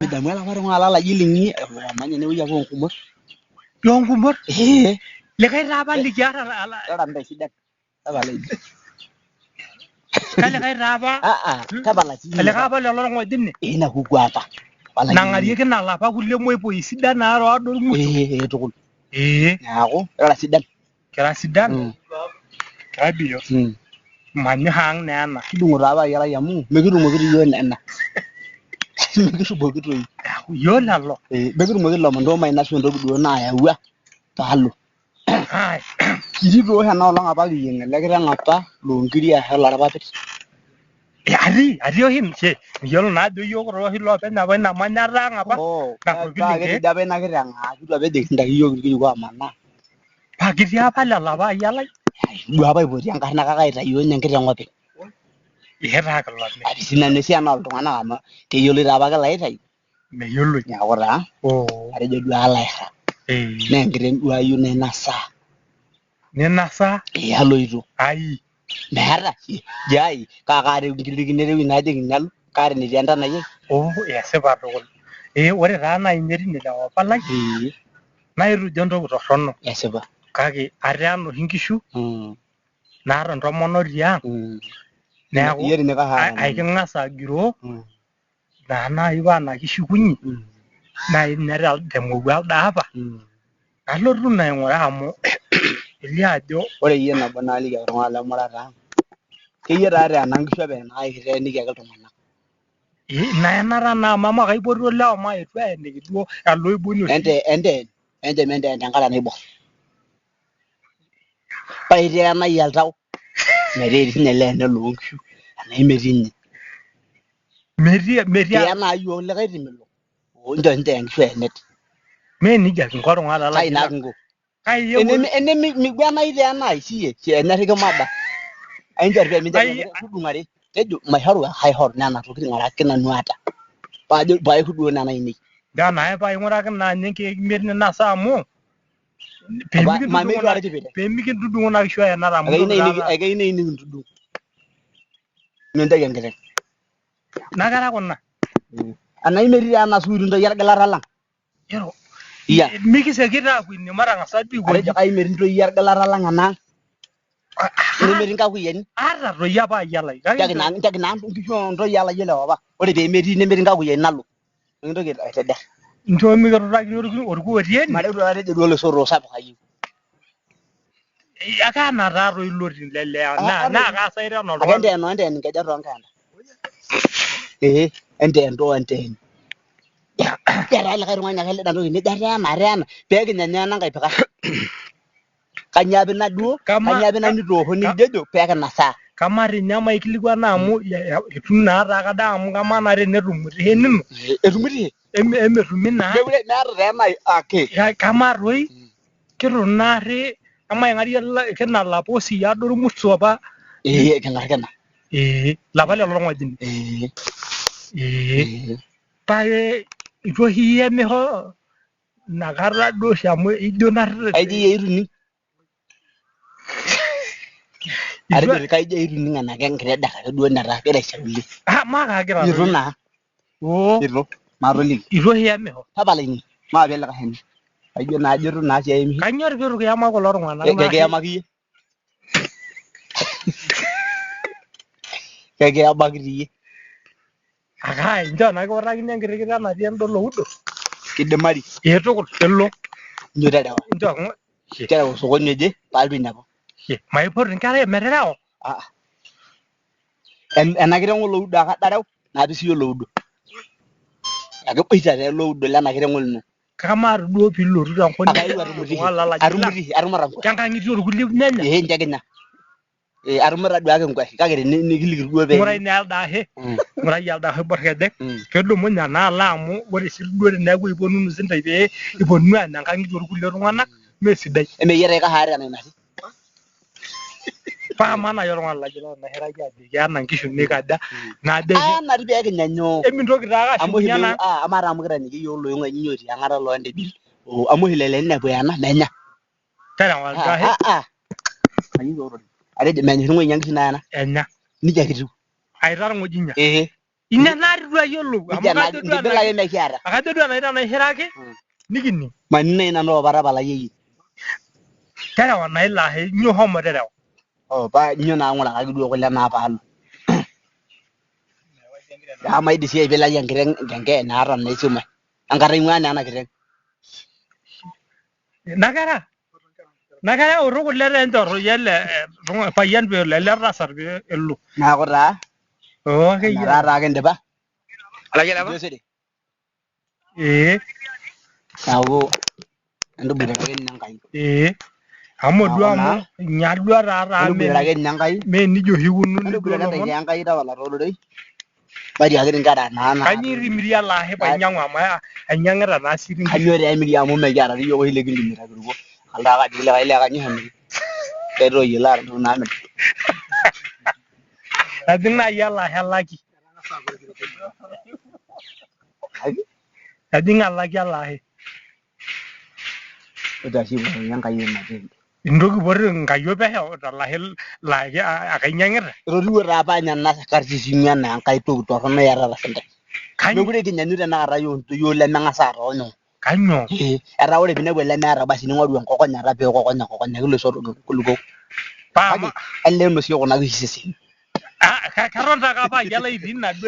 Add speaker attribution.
Speaker 1: Midamu olapa tung'ani lalaji linyi omanya enewueji apa oonkumot.
Speaker 2: Loonkumot?
Speaker 1: Ee.
Speaker 2: Likae taa apa likiata
Speaker 1: Rora ntae sidan. Tapala iji.
Speaker 2: Kalikae taa apa?
Speaker 1: Aa, tapala sii.
Speaker 2: Likae apa lelo orng'ojine?
Speaker 1: Ee, ina kuku apa.
Speaker 2: Nang'arieki nalapa kulie moipoi sidan naara oado ormuto.
Speaker 1: Ee, tukul.
Speaker 2: Ee.
Speaker 1: Neeku rora sidan.
Speaker 2: Kira sidan. Kira biot. Manyor ang naa ena.
Speaker 1: Kidung'o taa payian lai amu mikitumoki iyiook nena. Mikitumoki toi.
Speaker 2: Iyiok lelo.
Speaker 1: Ee, mikitumoki ilomon duo mainasu entoki duo naayawua paalo. Kitii too oshi ena olong apa kiyieng ele kiteng apa loonkiri ashu olorpapit.
Speaker 2: Atii, atii oshi ninche. Miyiolo naa ajo iyiok oshi loopeny apa ina manyata ang apa.
Speaker 1: Oh,
Speaker 2: Narropil
Speaker 1: paa
Speaker 2: inkeek.
Speaker 1: ketejo apa ina kiteng aa kitu apa ejo kintaki iyiook irkiliku amanaa.
Speaker 2: Paa kitii apa lelo paayia lai.
Speaker 1: Duo apa aipoti enkarna kake aitayio ninye enkiteng openy.
Speaker 2: Ee taa kilome.
Speaker 1: Ati sinanu esiana ooltung'anak amu keyioloi taa apake ilaitai.
Speaker 2: Meyioloi.
Speaker 1: Neeku taa
Speaker 2: Oh.
Speaker 1: atejo duo alo airrag.
Speaker 2: Ee.
Speaker 1: Naa enkiteng duo ayieu nainasaa.
Speaker 2: Ninasaa?
Speaker 1: Ee aloito.
Speaker 2: Ai.
Speaker 1: Meeta jai kaa kaata enkiririkino ewueji najo nalo kaata enetii entanai ai.
Speaker 2: Oh esipa tukul. Ee ore taa nai ninye tine lewa palai
Speaker 1: Ee.
Speaker 2: naa itu ijo entoki torrono.
Speaker 1: Esipa.
Speaker 2: Kake ateena oshi inkishu
Speaker 1: Mm.
Speaker 2: naata intomonok tiang
Speaker 1: Mm.
Speaker 2: neeku
Speaker 1: Iyie ninye kahawa.
Speaker 2: aiking'as agiroo
Speaker 1: Mm.
Speaker 2: naa nai paa nakishukunye
Speaker 1: Mm.
Speaker 2: nai ninye temorua elde apa
Speaker 1: Mm.
Speaker 2: nalotu naa aing'uraa amu elio ajo
Speaker 1: Ore iyie nabo naaliki ake iltung'anak lemurata ang, keyie taa teena nkishu openy naa ekiteeniki ake iltung'anak.
Speaker 2: Ee, ina enata naa amu amaa kaipotuo lewa maetu aeniki duo oloiboni oshi.
Speaker 1: Ente enteen, enchom enteen tenkare naibor. Paa iteenayie oltau metaa etii sinye olee ene loonkishu enaa metii ninye.
Speaker 2: Metii metii
Speaker 1: Piya naa iyiook likae timilo nchoo nchoo enkishu eenit.
Speaker 2: Mee nejia kinko iltung'anak
Speaker 1: Kai naa kinko? Ene miguanayu taa ena ai siye enyor kimada. Ainchor pee mincho tudung'are tejo maishoru kaishoru nena tokitin araki nanu aata. Paajo paishu duo nena ainei.
Speaker 2: Nchoo naa paing'uraki naa ninye nkeek imiet ninasa amu pemikintudung'o naa kishu aenata amu
Speaker 1: Ekeyieu nai nikintudung. Mintayu enkiteng.
Speaker 2: Nakera kuna.
Speaker 1: Anaa imetii taa ena suuti intoyie orgilata lang.
Speaker 2: Ero.
Speaker 1: Iya.
Speaker 2: Mikiseki taa aaku ine matang'asa duo aikoji.
Speaker 1: Atejo kai metii intoyie orgilata lang enaang. Nemetii nkakuyiani.
Speaker 2: Aata toi apa ayialai. Kake
Speaker 1: Nchaki naa nchaki naa nkishu oo ntoyie alayiok lewa apa. Ore pee metii nemetii nkakuyiani nalo. Mikintoki aiteder.
Speaker 2: Nchoo mikitutakini orkuo otii ene.
Speaker 1: Maretu atejo duo oloisoto sapuk ayieu.
Speaker 2: Akaana taa toi ilo tim lele naa naa kaasaita
Speaker 1: Ake
Speaker 2: oltung'ani.
Speaker 1: enteeno enteen inkejek too nkaenta. Ee enteen too enteen. Ketaa likae tung'ani ake lida toki nejo ateena ateena pee kinyanya ena nkae pika. Kanyoo apa ina duo? Kanyoo apa ina nitoosho nikijojo pee kinasaa?
Speaker 2: Kamaa ninye maikilikuana amu itu naa taa kada amu kamaa naa tenetumutie enino?
Speaker 1: Etumutie.
Speaker 2: Emetumi naa.
Speaker 1: Meekure meeta taa ena ake.
Speaker 2: Kamaa toi kitu naarri emaing'arie kina lapa osi ado ormurto apa.
Speaker 1: Ee king'ar kina.
Speaker 2: Ee lapa lelo orng'ojine.
Speaker 1: Ee.
Speaker 2: Ee. Paa itu oshi iyemiho inakata duo oshi amu ijo narri.
Speaker 1: Aijo iyie itu ining. Atejo kaijo itu ining enake enkitedeka ake duo netaa kegira aishaulie.
Speaker 2: Ah maa kaagira.
Speaker 1: Itu naa.
Speaker 2: Oo.
Speaker 1: Itu. Maatoliki.
Speaker 2: Itu oshi iyemiho.
Speaker 1: Tapala ine. Maape likae shani. Aijo naa ajo itu naa sii aemisho.
Speaker 2: Kainyoo pee itu kiyama kulo tung'anak?
Speaker 1: Kekiyamaki iyie. Kekiyamaki iyie.
Speaker 2: Akai nchoo naa kiutakini enkiti kiteng natii enda oloudo.
Speaker 1: Kidimari.
Speaker 2: Ee tukul elo.
Speaker 1: Nchoo terewa.
Speaker 2: Nchoo
Speaker 1: Terewa osokoni oje paalotu ainepu.
Speaker 2: Maipot inkera meterewa.
Speaker 1: Ah. Ena kiteng oloudo ake ade areu napik siiyie oloudo. Ekeboita taa ele oudo lena kiteng olino.
Speaker 2: Kamaa duo piilotu tenkop
Speaker 1: Akaewuo atumutie. Atumutie atumata nkuashe.
Speaker 2: Kenkang'itie orkulie nyanya.
Speaker 1: Ee nche kinya. Ee atumita duake nkuashe kake tenikiliki duo pee.
Speaker 2: Ng'urai naa elde ashe. Ng'urai elde ashe oibor kejek. Pidumunye naa alo amu ore sii duo teneeku iponunu sintai pee iponunu aanya nkang'itie orkulie tung'anak mee sidai.
Speaker 1: Emeyie taa ikash aata enainasi.
Speaker 2: Paa amaa naaji oltung'ani laijo ilo nairaki ajoki aana nkishu nikaja najo
Speaker 1: Aana dii pee kinya nyoo.
Speaker 2: Emintoki taa ake
Speaker 1: Amu oshi
Speaker 2: ashukunye ena.
Speaker 1: amaa taa amu kitanyiki iyiook iloing'oni otii ang'ata loo ntibil amu oshi lelo eninepu eana menya.
Speaker 2: Terewa elde ashe.
Speaker 1: Atejo menyor ing'onya nkishu naena.
Speaker 2: Enya.
Speaker 1: Nejia ake etiu.
Speaker 2: Aitaa irng'ojinya.
Speaker 1: Ee.
Speaker 2: Ina naari duo ayiolou amu
Speaker 1: Nejia naa
Speaker 2: kajo duo
Speaker 1: nkibila ake
Speaker 2: enaki
Speaker 1: mekiata.
Speaker 2: akajo duo enaki tenaishiraki nikining.
Speaker 1: Maning nai nanu apa tapala yeyie.
Speaker 2: Terewa naa ilo ashe nyo homo terewa.
Speaker 1: Oh paa nyo naa ng'urakaki duo kule naa paalo. Amaa idip sii aipilai enkiteng tenkeeya naata naa esimu ai. Enkata aing'ua naa ena kiteng.
Speaker 2: Nakera nakera eoto kule teenchorroi ele payian peelo ele tasat pee elo.
Speaker 1: Neeku taa
Speaker 2: Oo akeyie.
Speaker 1: metaa taa kindipa.
Speaker 3: Alayian apa?
Speaker 1: Ijo sere.
Speaker 2: Ee
Speaker 1: Neeku entuboitare ake ninye Enkai.
Speaker 2: ee amu duo
Speaker 1: Neeku
Speaker 2: amu
Speaker 1: naa
Speaker 2: nya duo taata
Speaker 1: entuboitare ake ninye Enkai.
Speaker 2: mee nijo oshi ikununo duo
Speaker 1: Entuboitare
Speaker 2: ilomon.
Speaker 1: ntae Enkai tapala toororei. Mairiaki inkera naa
Speaker 2: Kanyio itimiria ele ashe painyiang'u amu ainyang'ita naa sii inkishu.
Speaker 1: Kanyio taa emiri amu mekiata dii iyiook oshi likintumia kiruko. Alo ake ajoki likae lee kanyio emiri. Kaitoki alo atum naamir.
Speaker 2: Ejing naaji ele ashe elaki. Ejing elaki ele ashe.
Speaker 1: Oitashi aipotokini Enkai emateembe.
Speaker 2: Intoki aipot inkayiok pesho tolashe laa akainyang'ita.
Speaker 1: Etotiwuo taa apa ninye ena karsisi inyi enaa enkae toki torrono iatata sintae.
Speaker 2: Kanyoo?
Speaker 1: Mekure kinyanyu tenakata iyiook iyiook lemeng'as aata onyoo.
Speaker 2: Kanyoo?
Speaker 1: Ee, etaa ore piinepu olemeeta basi ning'oru enkokonyata pee ikokony akokonyaki iloisotok inkulupuok.
Speaker 2: Paa
Speaker 1: Kake elee inosie kuna kishu iseseni.
Speaker 2: keton taake apa ayie laitii ina duo.